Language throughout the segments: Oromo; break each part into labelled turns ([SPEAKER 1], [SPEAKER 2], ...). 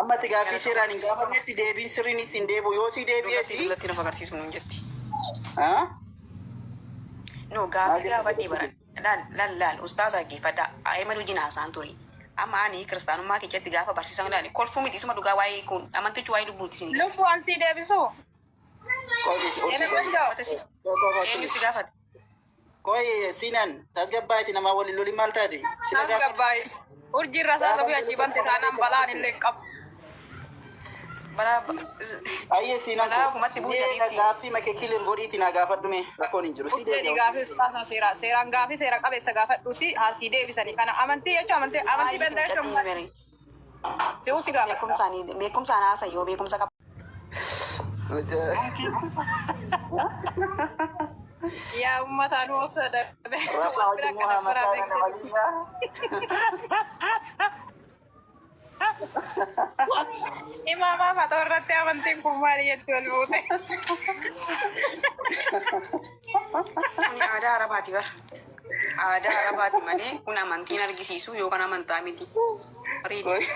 [SPEAKER 1] Amma ati gaaffii seeraan hin gaafannetti deebiin sirriinis hin deebi'u. Yoo sii deebi'es.
[SPEAKER 2] Dullatti dullatti nuuf agarsiisu nuun jetti.
[SPEAKER 1] Ah?
[SPEAKER 2] No
[SPEAKER 1] Maal
[SPEAKER 2] gaafii
[SPEAKER 1] jette
[SPEAKER 2] gaafadhe
[SPEAKER 1] obboleetti
[SPEAKER 2] bara
[SPEAKER 1] kee?
[SPEAKER 2] laal laal laal ustaaza dhaggeeffadha Ahmed wajjin haasa'an ture. Amma ani kiristaanummaa keessatti gaafa barsiisan laali kolfuu miti isuma dhugaa waa'ee kun amantichi waa'ee lubbuuti isin gala.
[SPEAKER 3] Lubbu an sii deebisu.
[SPEAKER 1] Qoy dhisi
[SPEAKER 3] Ene
[SPEAKER 1] urjii
[SPEAKER 2] Eenyu
[SPEAKER 1] qoy.
[SPEAKER 2] si
[SPEAKER 3] qoyyo.
[SPEAKER 2] gaafate si?
[SPEAKER 1] Qoy qoy qoy
[SPEAKER 2] Eenyu
[SPEAKER 1] please.
[SPEAKER 2] si gaafate?
[SPEAKER 1] Qoy Sinan tasgabbaa'iti namaa waliin lolin maal taate? Sila gaafa
[SPEAKER 3] Tasgabbaa'e. Urjii rasaasa
[SPEAKER 1] gaafa
[SPEAKER 3] fi achii
[SPEAKER 1] jedhu
[SPEAKER 3] bante
[SPEAKER 1] tokko
[SPEAKER 3] taanaan
[SPEAKER 1] malee
[SPEAKER 3] balaan
[SPEAKER 1] kana
[SPEAKER 3] illee hin qabu.
[SPEAKER 2] Balaa
[SPEAKER 1] Ayyee Sinan
[SPEAKER 2] balaa
[SPEAKER 1] koo
[SPEAKER 2] ofumatti buuse
[SPEAKER 1] mee
[SPEAKER 2] habiibti.
[SPEAKER 1] gaaffii makee kilir godhiiti naa gaafadhu mee rakkoon hin jiru sii
[SPEAKER 3] Ufteedhi
[SPEAKER 1] deebi'a
[SPEAKER 3] gaafii
[SPEAKER 1] urjii.
[SPEAKER 3] ustaasa seera seeraan gaafii seera qabeessa gaafadhuuti haa sii deebisanii kana amantii jechuun amantii amantii
[SPEAKER 2] Maaliif
[SPEAKER 3] benda jechuun
[SPEAKER 2] mucattiin
[SPEAKER 3] maal
[SPEAKER 2] himere?
[SPEAKER 3] si'uu si gaafadha.
[SPEAKER 2] Beekumsaan beekumsaan haasa yoo beekumsa qaba.
[SPEAKER 3] Yaa ummataa nu obsa dhabe wal bira
[SPEAKER 1] Rafa'atumuhaa
[SPEAKER 3] akka dabbaraa
[SPEAKER 1] makaana
[SPEAKER 3] beeksisu.
[SPEAKER 1] waliyyaa.
[SPEAKER 3] Imaamaa fatoo irratti amantiin kun maali jetti wal buute.
[SPEAKER 2] Kuni aadaa Arabaati bar. Aadaa Arabaati malee kun amantiin argisiisu yookaan amantaa miti. Read.
[SPEAKER 1] Qoy.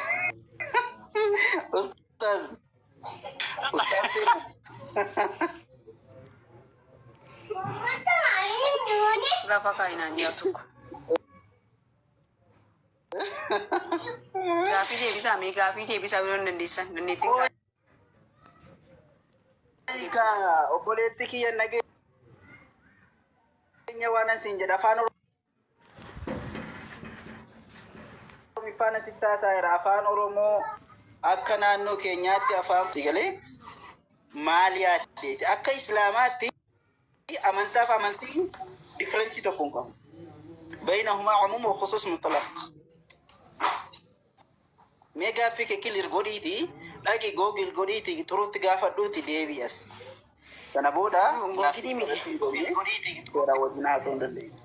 [SPEAKER 1] Ustaz. Ustaz Sinan.
[SPEAKER 2] Lafa kaayinaan ji'a tokko. Gaafii deebisaa mee gaafii deebisaa yoo hin dandeessan dandeettiin
[SPEAKER 1] Qoy kaa obboleetti kiyya nageenya waan asiin jedha afaan Oromiffaan asitti haasa'eera afaan Oromoo akka naannoo keenyaatti afaan galee maal yaaddeeti akka islaamaatti amantaaf amantiin differensii tokko hin qabu. Baynahumaa umuum wa khusuus mutlaq. Mee gaaffii kee clear godhiiti dhaqi google godhiiti xurutti gaafadhuuti deebi'i as. Sana booda
[SPEAKER 2] Googilii
[SPEAKER 1] gaaffii
[SPEAKER 2] miti.
[SPEAKER 1] irratti hin goone seeraan wajjin haasa'uu hin dandeenya.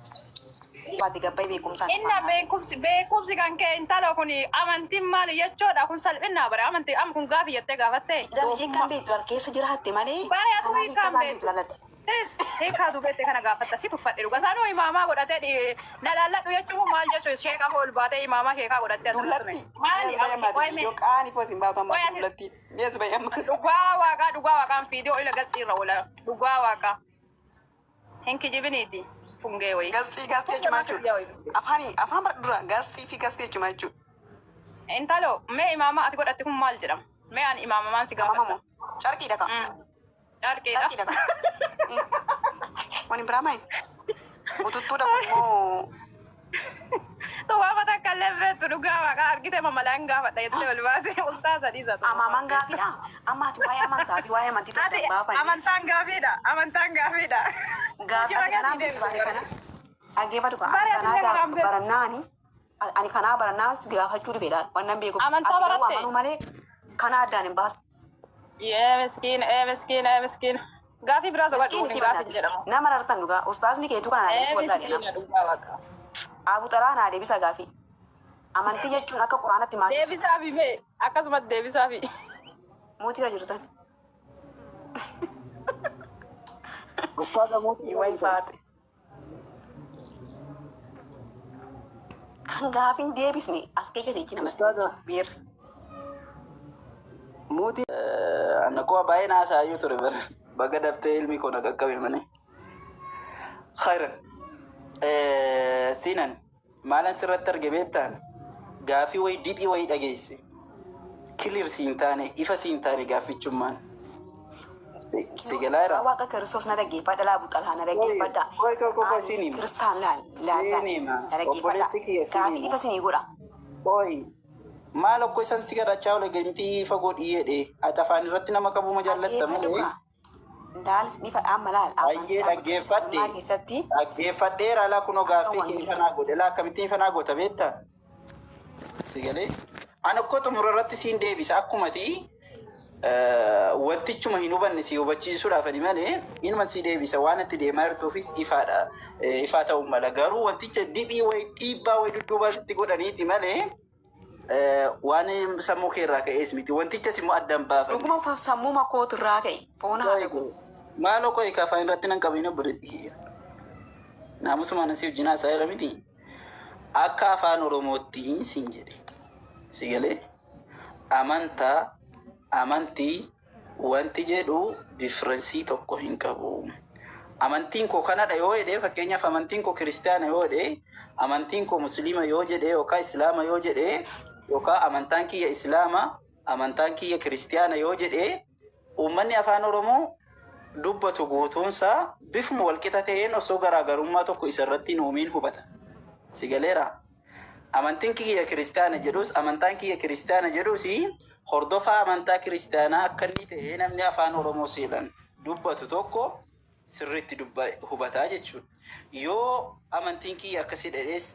[SPEAKER 2] Baate gabbai beekumsaan
[SPEAKER 3] Inna
[SPEAKER 2] afaan haasa'u.
[SPEAKER 3] beekumsi beekumsi kan kee intalo kun amantiin maali jechuudha kun salphinaa bare amantii am kun gaafi jettee gaafatte
[SPEAKER 2] Hiikan
[SPEAKER 3] doofummaa.
[SPEAKER 2] beektu laal keessa jiraatte malee
[SPEAKER 3] Bare atu
[SPEAKER 2] kanaaf hiika
[SPEAKER 3] hiikaan
[SPEAKER 2] isaan beektu
[SPEAKER 3] beektu.
[SPEAKER 2] laalatti.
[SPEAKER 3] Tis hiikaa dubeette kana gaafatta si tuffadhe dhuga isaanuu imaamaa godhatee na laalladhu jechuun maal jechuun sheekaa ol baatee imaamaa sheekaa godhattee asirra tume.
[SPEAKER 2] Dullatti.
[SPEAKER 3] Maali
[SPEAKER 2] Mi'as bahe
[SPEAKER 3] amantii
[SPEAKER 2] ammaati
[SPEAKER 3] qoy mee
[SPEAKER 2] viidiyoo qaanii foos hin baatu
[SPEAKER 3] qoy
[SPEAKER 2] ammaati
[SPEAKER 3] ati
[SPEAKER 2] dullatti. Mi'as bahe amma.
[SPEAKER 3] dhugaa waaqaa dhugaa waaqaan viidiyoo ila gatsii irra oola dhugaa waaqaa hin kijibiniiti fungee wayii.
[SPEAKER 2] Gasxii gasxii
[SPEAKER 3] Kun
[SPEAKER 2] jechuun
[SPEAKER 3] namaa
[SPEAKER 2] jechuudha.
[SPEAKER 3] kiyya wayii.
[SPEAKER 2] Afaan afaan bara dura gasxii fi gasxii jechuun jechuudha.
[SPEAKER 3] Intalo mee imaamaa ati godhatte kun maal jedhama? Mee ani imaamamaan si gaafadha.
[SPEAKER 2] Amamamoo. Carqiidha kaa.
[SPEAKER 3] Carqiidha.
[SPEAKER 2] Carqiidha kaa. Wani biraa maal? Bututtuudha kun immoo
[SPEAKER 3] Tuwaama takka illee beektu dhugaa waaqaa argite mamalaan gaafadha jettee ol baasee ultaa sadii isa tuwaama.
[SPEAKER 2] Amaamaan gaafiidha. Amma ati waa'ee amantaa fi waa'ee amantii
[SPEAKER 3] Ati
[SPEAKER 2] tokko baafanne.
[SPEAKER 3] amantaan gaafiidha. Amantaan gaafiidha.
[SPEAKER 2] Gaafi
[SPEAKER 3] Hojii
[SPEAKER 2] ati kanaan
[SPEAKER 3] maqaa sii
[SPEAKER 2] beektu
[SPEAKER 3] deebisu
[SPEAKER 2] ani kana dhaggeeffatu kaa.
[SPEAKER 3] Bare
[SPEAKER 2] Ani
[SPEAKER 3] ati
[SPEAKER 2] kanaa
[SPEAKER 3] illee kanaan
[SPEAKER 2] gaaf
[SPEAKER 3] beektu.
[SPEAKER 2] barannaani ani kanaa barannaa si gaafachuu dhufe laal wannan beekuuf.
[SPEAKER 3] Amantaa
[SPEAKER 2] Ati garuu
[SPEAKER 3] baratte?
[SPEAKER 2] amanuu malee kana addaan hin baastu.
[SPEAKER 3] Yee miskiin ee miskiin ee miskiin. Gaafii biraa soqadhu
[SPEAKER 2] Miskiin
[SPEAKER 3] kun
[SPEAKER 2] si
[SPEAKER 3] gaafii
[SPEAKER 2] bannaati.
[SPEAKER 3] jedhamu.
[SPEAKER 2] Nama rartan dhugaa. Ustaazni keetuu kana naa
[SPEAKER 3] Ee
[SPEAKER 2] deebisu wallaale nama.
[SPEAKER 3] miskiina dhugaa waaqa.
[SPEAKER 2] Abu Xalaa naa deebisa gaafii. Amantii jechuun akka Quraanatti maal jechuudha?
[SPEAKER 3] Deebisaafi mee akkasumas deebisaafi.
[SPEAKER 2] Mootiirra jirtan.
[SPEAKER 4] Ustaaza mootii irra
[SPEAKER 2] Way
[SPEAKER 4] jirtan.
[SPEAKER 2] faate. Kan gaafiin deebisne as keessa jechi namatti
[SPEAKER 4] Ustaaza
[SPEAKER 2] beerri.
[SPEAKER 4] mootii
[SPEAKER 1] Anna koo baay'ee haasa'aa ture bara. Baga daftee ilmi koo na qaqqabe malee. Khayran. Siinan maalan sirratti arge beektaan gaafii wayii diphii wayii dhageesse. Clear siin taane ifa siin taane gaaffichummaan. Si galaa jira?
[SPEAKER 2] Waaqa Kiristoos na dhaggeeffadha laa buxalaa na dhaggeeffadha.
[SPEAKER 1] Qoy qoy qoy qoy
[SPEAKER 2] Ani
[SPEAKER 1] siin hima.
[SPEAKER 2] kiristaan laal laal
[SPEAKER 1] Siin
[SPEAKER 2] laal
[SPEAKER 1] hima.
[SPEAKER 2] na dhaggeeffadha.
[SPEAKER 1] Obboleetti kiyya siin
[SPEAKER 2] Gaafii
[SPEAKER 1] hima.
[SPEAKER 2] ifa sinii godha.
[SPEAKER 1] Qoy maal okkoo isan si kadhachaa oole gamtii fagoo dhiyeedhe. Ati afaan irratti nama qabuma jaallatta
[SPEAKER 2] Dhaggeeffadhu
[SPEAKER 1] malee.
[SPEAKER 2] kaa. Laal ifa amma laal
[SPEAKER 1] Ayyee
[SPEAKER 2] amantii amma
[SPEAKER 1] dhaggeeffadhe.
[SPEAKER 2] kiristaanummaa keessatti
[SPEAKER 1] Dhaggeeffadheera laa kunoo
[SPEAKER 2] akka
[SPEAKER 1] gaaffii kee
[SPEAKER 2] wangeela.
[SPEAKER 1] ifanaa godhe. Laa akkamittiin ifanaa goota beektaa? Si galee? Ani akkoo xumura irratti siin deebisa akkumati wantichuma hin hubanne si hubachiisuudhaaf ani malee inuma si deebisa waan itti deemaa jirtuufis ifaadha ifaa ta'uu mala garuu wanticha diphii wayi dhiibbaa wayi dudduubaa sitti godhaniiti malee waan sammuu kee irraa ka'ees miti wantichas immoo addaan baafanne.
[SPEAKER 2] Dhuguma sammuu makootu irraa ka'e foon haadha koo.
[SPEAKER 1] Maaloo qo'i kafaan irratti nan qabin obboleetti kiyya. Naamusumaan asii wajjin haasaa jira miti. Akka afaan Oromootti siin jedhe. Si galee? Amantaa, amantii wanti jedhu difference tokko hin qabu. Amantiin koo kanadha yoo jedhee, fakkeenyaaf amantiin koo kiristaana yoo jedhee, amantiin koo musliima yoo jedhee, yookaan islaama yoo jedhee, yookaan amantaan kiyya islaama, amantaan kiyya kiristaana yoo jedhee, uummanni afaan Oromoo dubbatu guutuunsaa bifuma walqixa ta'een osoo garaagarummaa tokko isa irratti hin uumiin hubata. Si galeera? Amantiin kiyya kiristaana jedhus, amantaan kiyya kiristaana jedhus, hordofaa amantaa kiristaanaa akka inni ta'e namni afaan Oromoo seelan dubbatu tokko sirriitti hubataa jechuudha. Yoo amantiin kiyya akkasii dhedhees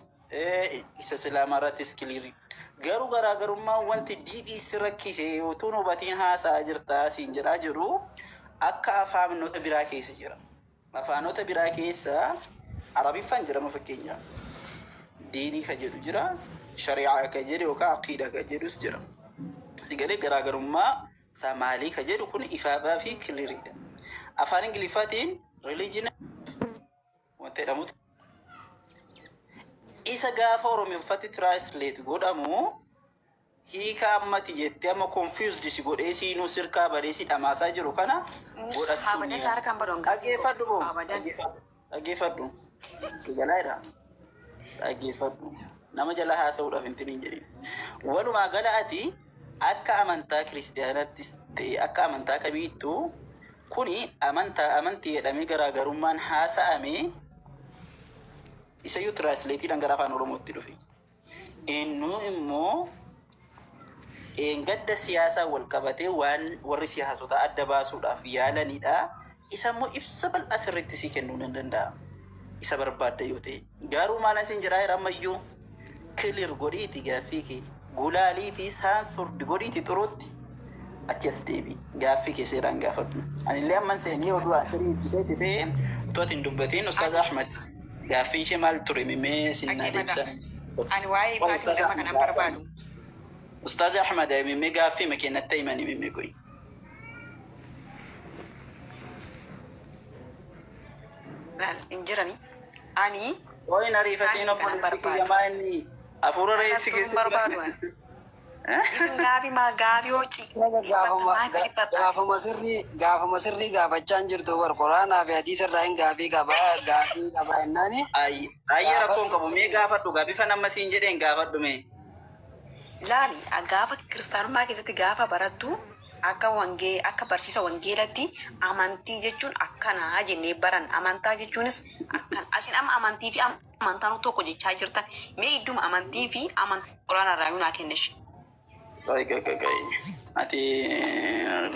[SPEAKER 1] isa islaamaa irrattis clear. Garuu garaagarummaan wanti diidhii si rakkise utuu hubatiin haasa'aa jirtaa siin jedhaa jiru akka afaanota biraa keessa jira. Afaanota biraa keessa Arabiffaan jedhama fakkeenyaaf. Diinii ka jedhu jira, shari'aa ka jedhu yookaan aqiidaa ka jedhus jira. Galee garaagarummaa isaa maalii ka jedhu kun ifaadhaa fi cleariidha. Afaan Ingiliffaatiin religion wanta jedhamutu isa gaafa Oromoffatti translate godhamu hiika ammati jettee amma confused si godhee siinuu sirkaa badee si dhamaasaa jiru kana godhachuu
[SPEAKER 2] Abadan harkaan badoon.
[SPEAKER 1] Dhaggeeffadhu boo.
[SPEAKER 2] Abadan.
[SPEAKER 1] Dhaggeeffadhu. Dhaggeeffadhu. Si jalaa jira. Dhaggeeffadhu. Nama jala haasa'uudhaaf hin tiniin jedhin. Walumaa gala ati akka amantaa kiristaanaattis ta'e akka amantaa kamiittuu kuni amantaa amantii jedhamee garaagarummaan haasa'ame isayyuu translateiidhaan gara afaan Oromootti dhufe. Innuu immoo eengadda siyaasaa wal qabatee waan warri siyaasota adda baasuudhaaf yaalanidha. Isa immoo ibsa bal'aa sirriitti sii kennuu nan danda'a. Isa barbaadda yoo ta'e. Garuu maal isin jedhaa jira ammayyuu clear godhiiti gaaffii kee gulaaliitii censored godhiiti xuruutti achi as deebi. Gaaffii kee seeraan gaafadhu. Anillee amman seenee oduu asirii ibsiteetti ta'e utuu ati hin dubbatiin Ustaaz Ahmad gaaffiin ishee maal ture mimee sinnaa deebisa.
[SPEAKER 2] Ani waa'ee ifaatiin gama kanan barbaadu.
[SPEAKER 1] Ustaaz Ahmad mimee gaaffii makeenatti himanii mimee goyi.
[SPEAKER 2] Laal hin jirani. Ani
[SPEAKER 1] Qoyin ariifatiin
[SPEAKER 2] Ani kanan
[SPEAKER 1] obboleessi
[SPEAKER 2] barbaadu.
[SPEAKER 1] kiyya maa inni hafuura reessi
[SPEAKER 2] Kanattuu hin barbaadu ani. Isin gaafii maal gaafii hojii
[SPEAKER 4] Gaafuma sirrii gaafachaa hin jirtu bar quraanaa fi hadiisa irraa hin gaafii qabaa gaafii qabaa jennaani.
[SPEAKER 1] Ayyee, rakkoon qabu, mee gaafadhu gaa bifa nama siin jedheen gaafadhu mee.
[SPEAKER 2] Laali, gaafa kiristaanummaa keessatti gaafa barattu akka wangee akka barsiisa wangeelatti amantii jechuun akkanaa jennee baran, amantaa jechuunis akkan asin amma amantii fi amantaan tokko jechaa jirtan, mee idduma amantii fi amantaa quraana irraa naa kennish.
[SPEAKER 1] Ay, ay, ay, ay. Ati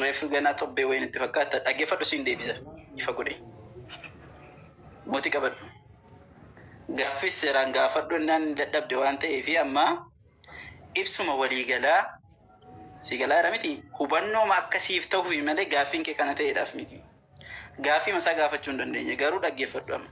[SPEAKER 1] reefu ganaa tobbee wayin itti fakkaata. Dhaggeeffadhu, siin deebisa. Ifa godhe. Mootii qabadhu. Gaaffis seeraan gaafadhu innaan dadhabde waan ta'eef amma ibsuma waliigalaa si galaa miti, hubannooma akkasiif ta'uufi malee gaaffiin kee kana ta'eedhaaf miti. Gaaffii masaa gaafachuu hin dandeenye, garuu dhaggeeffadhu amma.